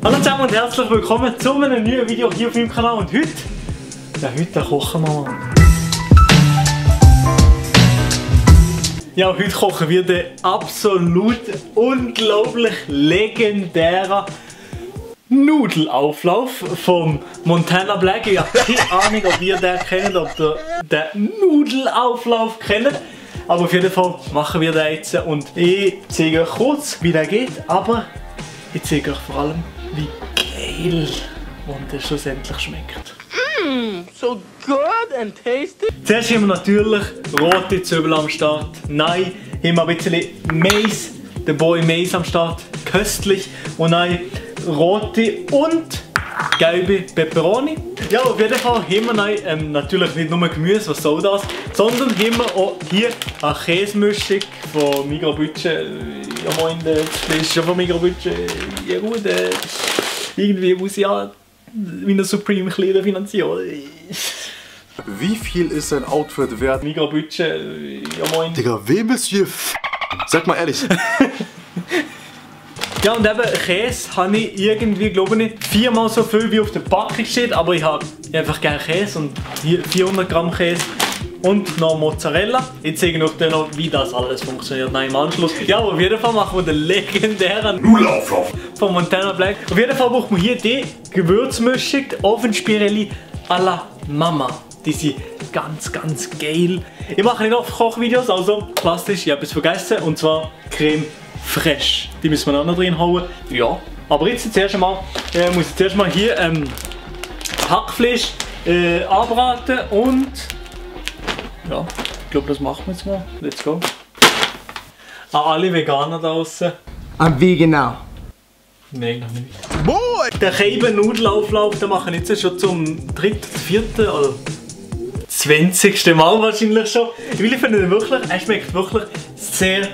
Hallo zusammen und herzlich willkommen zu einem neuen Video hier auf meinem Kanal. Und heute kochen wir mal. Ja, heute kochen wir den absolut unglaublich legendären Nudelauflauf vom Montana Black. Ich habe keine Ahnung, ob ihr den kennt, ob ihr den Nudelauflauf kennt. Aber auf jeden Fall machen wir den jetzt und ich zeige euch kurz, wie der geht, aber ich zeige euch vor allem, wie geil und es schlussendlich schmeckt. So good and tasty. Zuerst haben wir natürlich rote Zwiebeln am Start. Nein, haben wir ein bisschen Mais, der Boy Mais am Start. Köstlich. Und nein, rote und gelbe Peperoni. Ja, auf jeden Fall haben wir natürlich nicht nur Gemüse, was soll das, sondern haben wir auch hier eine Käsemischung von Migrobudget. Ja moin, das ist schon von Migrobudget. Ja gut, irgendwie muss ich ja meine Supreme Kleider finanzieren. Wie viel ist ein Outfit wert? Migrobudget, ja moin. Digga, wem bist du hier? Sag mal ehrlich. Ja, und eben Käse habe ich irgendwie, glaube ich, 4-mal so viel wie auf der Packung steht, aber ich habe einfach gerne Käse und hier 400 Gramm Käse und noch Mozzarella. Ich zeige euch dann noch, wie das alles funktioniert nein, im Anschluss. Ja, aber auf jeden Fall machen wir den legendären Nudelauflauf von Montana Black. Auf jeden Fall brauchen wir hier die Gewürzmischung, Ofenspirelli à la Mama. Die sind ganz geil. Ich mache nicht oft Kochvideos, also klassisch, ich habe es vergessen, und zwar Creme Fraiche. Die müssen wir auch noch drin hauen. Ja, aber jetzt zuerst mal, muss ich zuerst mal hier Hackfleisch anbraten und ja, ich glaube, das machen wir jetzt mal. Let's go. An alle Veganer da draußen. I'm vegan now. Nein, noch nicht. Boy! Den Keiben-Nudelauflauf, den mache ich jetzt schon zum 3., 4. oder 20. Mal wahrscheinlich schon. Weil ich finde den wirklich, er schmeckt wirklich sehr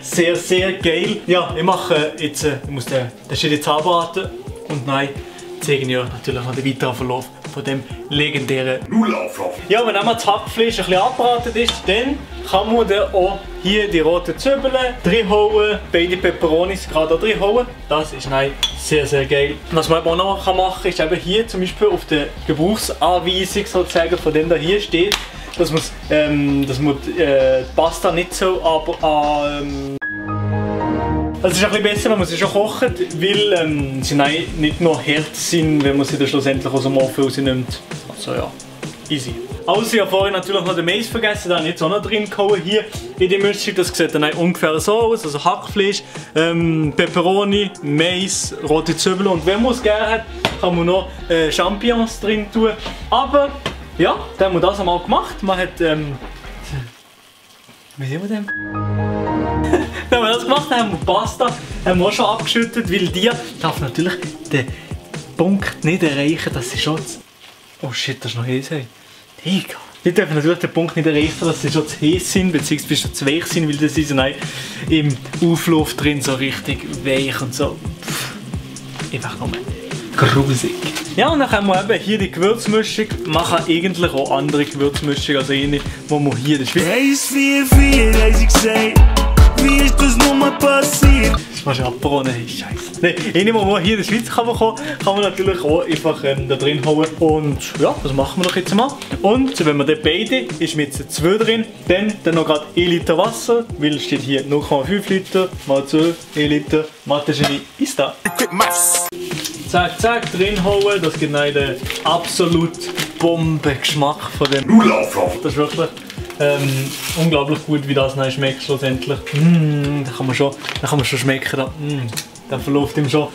geil. Ja, ich mache jetzt, ich muss den steht jetzt anbraten und nein, zeige ich euch natürlich noch den weiteren Verlauf von dem legendären Nudelauflauf. Ja, wenn das Hackfleisch ein bisschen angebraten ist, dann kann man dann auch hier die roten Zwiebeln reinhauen, beide Peperonis gerade auch reinhauen. Das ist nein, sehr geil. Was man aber auch noch machen kann, ist eben hier zum Beispiel auf der Gebrauchsanweisung sozusagen von dem da hier steht, dass man die Pasta nicht so also es ist ein bisschen besser, wenn man sie schon kocht, weil sie nicht noch hart sind, wenn man sie dann schlussendlich aus dem Ofen rausnimmt. Also ja, easy. Also ich habe vorhin natürlich noch den Mais vergessen, den habe ich jetzt auch noch drin gehauen hier in die Mischung. Das sieht dann ungefähr so aus, also Hackfleisch, Peperoni, Mais, rote Zwiebeln und wenn man es gerne hat, kann man noch Champignons drin tun. Aber ja, dann haben wir das einmal gemacht. Man hat, wie sehen wir denn? Dann haben wir das gemacht, dann haben wir Pasta haben wir auch schon abgeschüttet, weil die darf natürlich den Punkt nicht erreichen, dass sie schon oh shit, das ist noch heiß. Digga. Die dürfen natürlich den Punkt nicht erreichen, dass sie schon zu heiß sind, beziehungsweise schon zu weich sind, weil das ist im Auflauf drin so richtig weich und so. Einfach nur grusig. Ja, und dann haben wir eben hier die Gewürzmischung. Man kann eigentlich auch andere Gewürzmischungen, also eine, wo man hier in der Schweiz... Wie ist das nochmal passiert? Das ist fast abgebrochen, hey, scheiße. Nein, eine, die man hier in der Schweiz kann bekommen, kann man natürlich auch einfach da drin hauen. Und ja, das machen wir doch jetzt mal. Und wenn wir dann beide, ist mit 2 drin, dann noch gerade 1 Liter Wasser, weil es steht hier 0,5 Liter mal 2, 1 Liter. Mathe-Genie ist da. Zack, drin hauen, das gibt den absolut Bombengeschmack von dem Nudelauflauf. Das ist wirklich unglaublich gut, wie das schmeckt schlussendlich. Da kann man schon schmecken. Da verläuft ihm schon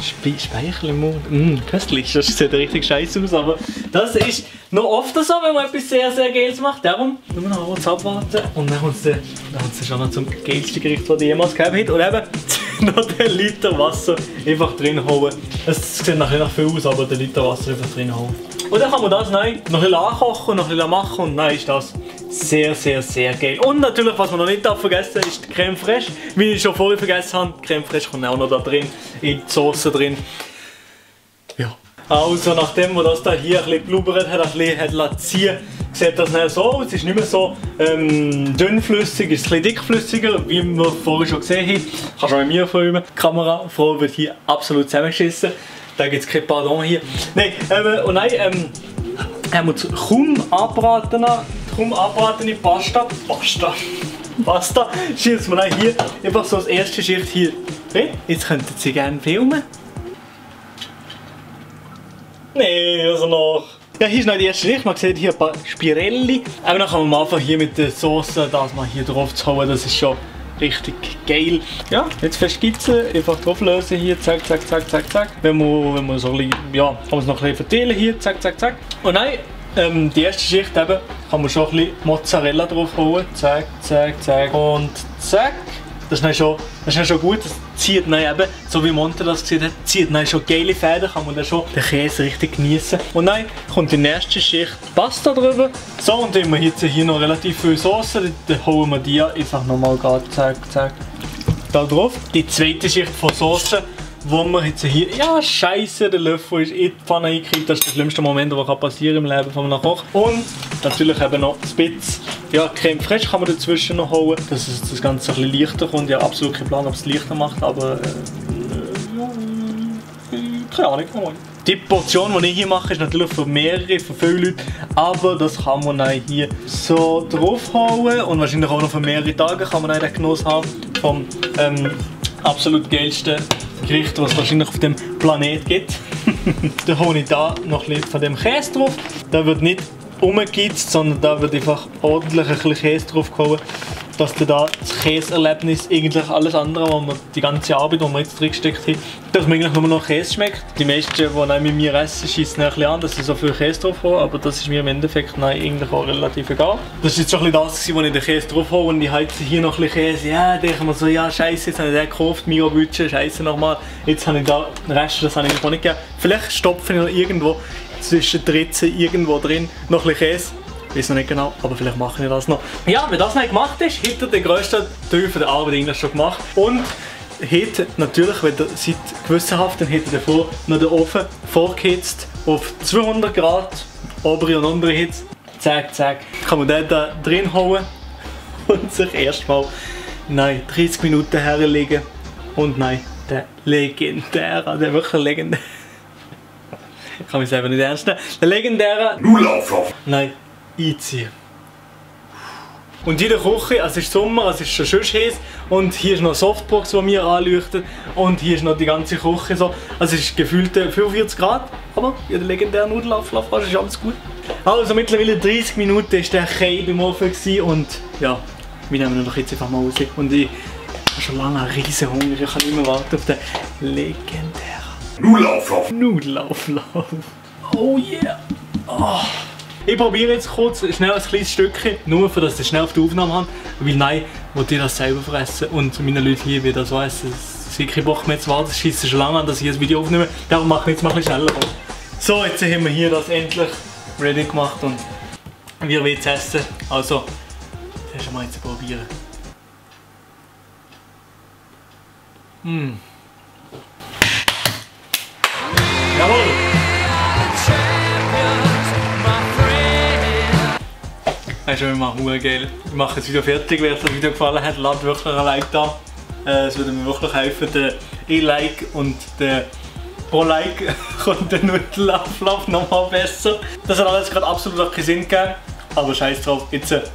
Speichel im Mund. Köstlich, das sieht richtig scheiße aus, aber das ist noch oft so, wenn man etwas sehr Geiles macht. Darum müssen wir noch kurz abwarten und dann kommt es schon noch zum geilsten Gericht, das ich jemals gegeben habe. Und eben noch den Liter Wasser einfach drin hauen. Es sieht nachher nach viel aus, aber den Liter Wasser einfach drin hauen. Und dann kann man das noch ein bisschen ankochen, noch ein bisschen machen und dann ist das sehr geil. Und natürlich, was man noch nicht vergessen darf, ist die Creme Fraiche. Wie ich schon vorher vergessen habe, die Creme Fraiche kommt auch noch da drin, in die Sauce drin. Ja. Also nachdem man das da hier ein bisschen blubbert hat, ein bisschen ziehen, sieht das dann so aus. Es ist nicht mehr so dünnflüssig, es ist ein bisschen dickflüssiger, wie wir vorhin schon gesehen haben. Kannst du auch mit mir filmen. Die Kamerafrau wird hier absolut zusammengeschissen. Da gibt es kein Pardon hier. Nein, und nein, haben wir kaum angebratene Pasta. Schießt man hier einfach so als erste Schicht hier rein. Jetzt könnten Sie gerne filmen. Nee, also noch. Ja, hier ist noch die erste Schicht. Man sieht hier ein paar Spirelli. Aber dann kann man einfach hier mit der Sauce das mal hier drauf zu hauen. Das ist schon richtig geil. Ja, jetzt verskizzen, einfach drauf lösen hier, zack, zack, zack, zack, zack. Wenn man so ein bisschen, ja, kann man es noch ein bisschen verteilen hier, zack, zack, zack. Und nein, die erste Schicht eben, kann man schon ein bisschen Mozzarella drauf hauen, zack, zack, zack und zack. Das ist dann schon gut, das zieht dann eben, so wie Monte das gesehen hat, zieht dann schon geile Fäden, kann man dann schon den Käse richtig genießen. Und dann kommt die nächste Schicht Pasta drüber. So, und dann haben wir jetzt hier noch relativ viel Sauce, dann hauen wir die einfach nochmal gerade, zack, zack, da drauf. Die zweite Schicht von Sauce, wo wir jetzt hier, ja scheiße, der Löffel ist in die Pfanne eingekriegt, das ist der schlimmste Moment, der passieren kann im Leben von einem Koch. Und natürlich eben noch Spitz. Ja, Creme fraiche kann man dazwischen noch holen, dass das Ganze ein bisschen leichter kommt. Ja, absolut kein Plan, ob es leichter macht, aber keine Ahnung. Die Portion, die ich hier mache, ist natürlich für mehrere, für viele Leute, aber das kann man dann hier so draufhauen und wahrscheinlich auch noch für mehrere Tage kann man dann den Genuss haben vom absolut geilsten Gericht, was es wahrscheinlich auf dem Planet gibt. Dann hole ich da noch ein bisschen von dem Käse drauf. Der wird nicht umgegitzt, sondern da wird einfach ordentlich ein bisschen Käse drauf gehauen, dass da das Käseerlebnis eigentlich alles andere, was man die ganze Arbeit, die wir jetzt drin gesteckt haben, dass man eigentlich nur noch Käse schmeckt. Die meisten, die mit mir essen, schießen ein bisschen an, dass sie so viel Käse drauf haben, aber das ist mir im Endeffekt eigentlich auch relativ egal. Das ist jetzt schon ein bisschen das, wo ich den Käse drauf habe und ich habe hier noch ein bisschen Käse. Ja, denke mir so, ja scheiße, jetzt habe ich den gekauft, Mio-Budget, scheiße nochmal. Jetzt habe ich da den Rest, das habe ich noch nicht gegeben. Vielleicht stopfe ich noch irgendwo zwischen die Ritze irgendwo drin noch ein bisschen Käse. Ich weiß noch nicht genau, aber vielleicht mache ich das noch. Ja, wenn das nicht gemacht ist, hat er den grössten Teil der Arbeit eigentlich schon gemacht. Und hat natürlich, wenn ihr seid gewissenhaft, dann hat er davor noch den Ofen vorgeheizt auf 200 Grad, obere und untere Hitze. Zack, zack. Kann man den da drin hauen und sich erstmal 30 Minuten herlegen. Und nein, der legendäre, der wirklich legendäre. Ich kann mich selber nicht ernst nehmen. Der legendäre Nudelauflauf. Nein, einziehen. Und hier in der Küche, es ist Sommer, es ist schon schön heiß und hier ist noch eine Softbox, die mir anleuchtet und hier ist noch die ganze Küche so. Also es ist gefühlt 45 Grad, aber ja, der legendäre Nudelauflauf, ist alles gut. Also mittlerweile 30 Minuten ist der Käse beim Ofen und ja, wir nehmen ihn doch jetzt einfach mal raus. Und ich habe schon lange einen riesen Hunger, ich kann nicht mehr warten auf den legendären Nudelauflauf. Oh yeah! Oh. Ich probiere jetzt kurz schnell ein kleines Stückchen, nur für dass ich schnell auf die Aufnahme habe. Weil nein, wollte ich das selber fressen und meine Leute hier wieder so essen. Sie haben keinen Bock mehr zu warten, es schießt schon lange an, dass ich das Video aufnehme. Darum mache ich jetzt mal ein bisschen schneller. So, jetzt haben wir hier das endlich ready gemacht und wir wollen es essen. Also, das ist mal jetzt probieren. Jawohl! Das ist immer geil. Ich mache das Video fertig, wenn euch das Video gefallen hat, lasst wirklich ein Like da. Es würde mir wirklich helfen, der E-Like und der Pro-Like kommt der Nudelauflauf nochmal besser. Das hat alles gerade absolut keinen Sinn gegeben, aber scheiß drauf, jetzt zuerst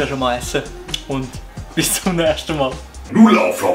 schon mal essen und bis zum nächsten Mal. Nudelauflauf.